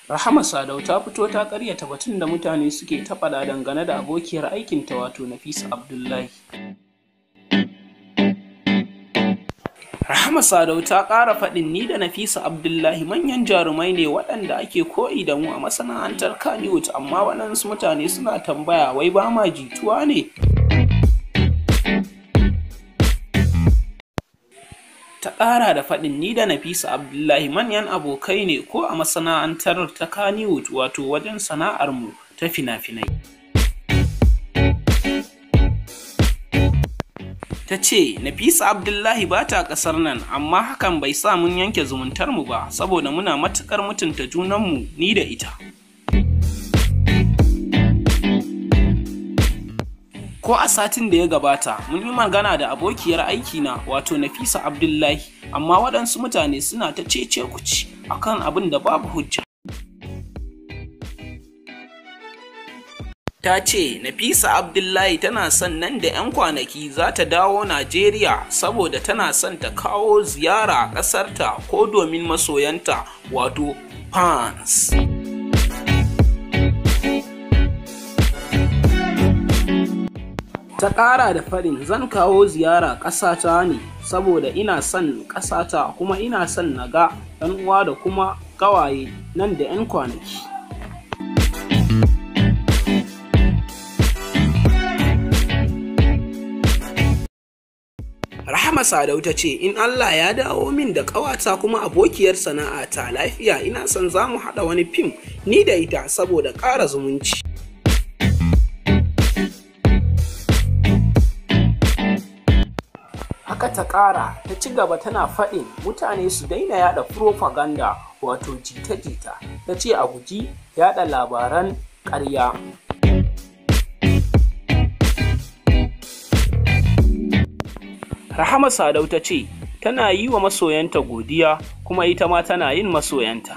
Rahama Sadau ta fito ta karyata batun da mutane suke ta faɗa dangane da abokiyar aikinta wato Nafisa Abdullahi. Rahama Sadau ta ƙara faɗin ni da Nafisa Abdullahi manyan jarumai ne waɗanda ake koyi da mu a masana'antar Kannywood, amma waɗansu mutane suna tambaya wai ba ma jituwa ne? Ta ƙara da faɗin ni da Nafisa Abdullahi manyan abokai ne ko a masana'antar ta Kannywood, wato wajen sana'armu ta fina-finai. Ta ce Nafisa Abdullahi ba ta ƙasar nan, amma hakan bai sa mun yanke zumuntarmu ba saboda muna matuƙar mutunta junanmu ni da ita. Ko a satin da ya gabata mun yi magana da abokiyar aikina wato Nafisa Abdullahi, amma waɗansu mutane suna ta cece kuci akan abin da babu hujja. Ta ce Nafisa Abdullahi tana son nan da 'yan kwanaki za ta dawo Najeriya saboda tana son ta kawo ziyara ƙasarta ko domin masoyanta wato fans. Ta ƙara da faɗin zan kawo ziyara ƙasata ne saboda ina son ƙasata kuma ina son na ga 'yan uwa da kuma ƙawaye nan da 'yan kwanaki. Rahama Sadau ta ce in Allah ya dawo min da ƙawata kuma abokiyar sana'ata lafiya, ina son za mu haɗa wani fim ni da ita saboda ƙara zumunci. Haka ta ƙara ta ci gaba tana faɗin mutane su daina yaɗa propaganda wato jita-jita, ta ce a guji yaɗa labaran ƙarya. Rahama Sadau ta ce tana yi wa masoyanta godiya kuma ita ma tana yin masoyanta.